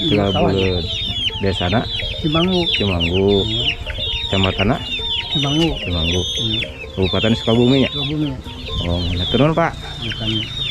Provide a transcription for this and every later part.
Tegal Buleud. Desana? Cimanggu. Cimanggu. Kecamatanna? Cimanggu. Cimanggu. Kabupaten Sukabumi nya? Sukabumi. Oh, nah, turun Pak. Bukan.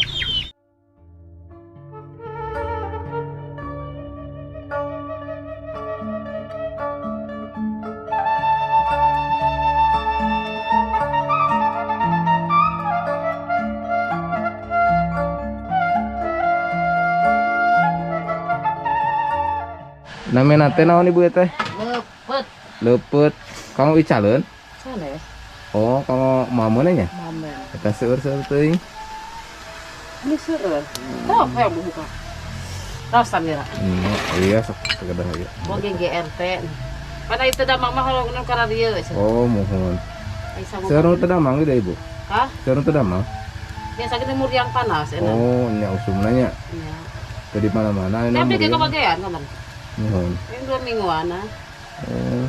Namina teh naon ibu teh? Lepet. Lepet. Kamu icaleun? Sanes. Oh, kamu mamun nya? Mamun. Eta seueur-seueur teuing. Ini seueur. Tah apa yang buka? Tahu samira. Iya sok sekedar aja. Oh, GGRT. Pada itu damang mah kalau nu kana dieu. Oh, mohon. Seueur nu teu damang deui ibu? Hah? Seueur nu teu damang? Biasa kita muriang panas enak. Oh, nya usumna nya. Iya. Teu di mana-mana. Tapi ge kebagian kapan? Mohon. Ini 2 mingguan ah. Oh.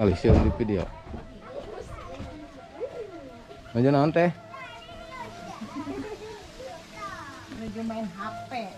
Ngalih siung di video. Nuju naon teh? Nuju main HP.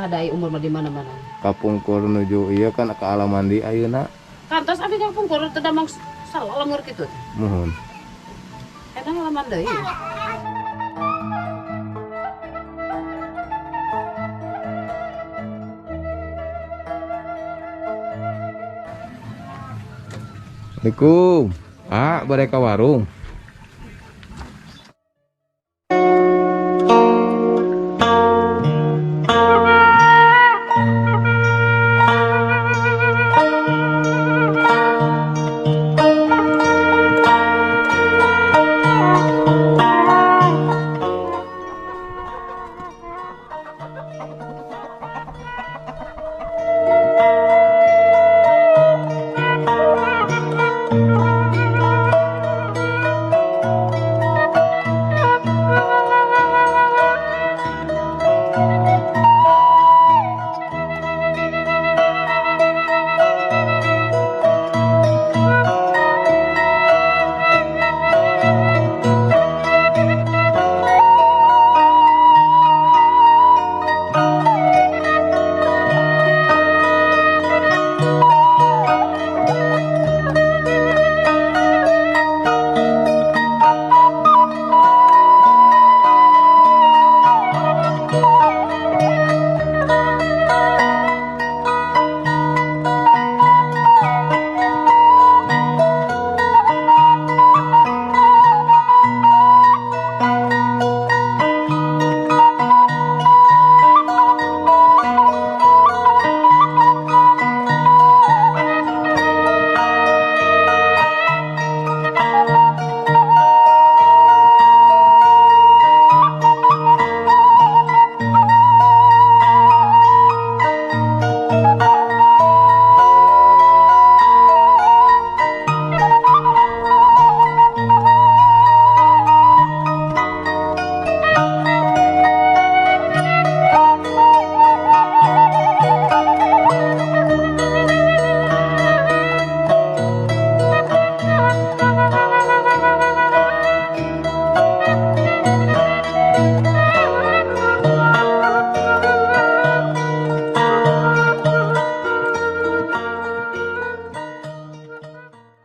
Ada umur mah di mana-mana. Kapungkur nuju ieu kan ke alam mandi ayeuna. Kantos abi kapungkur teu damang salah lemur kitu. Muhun. Eta ngalaman deui. Assalamualaikum. Ah, bade ka warung.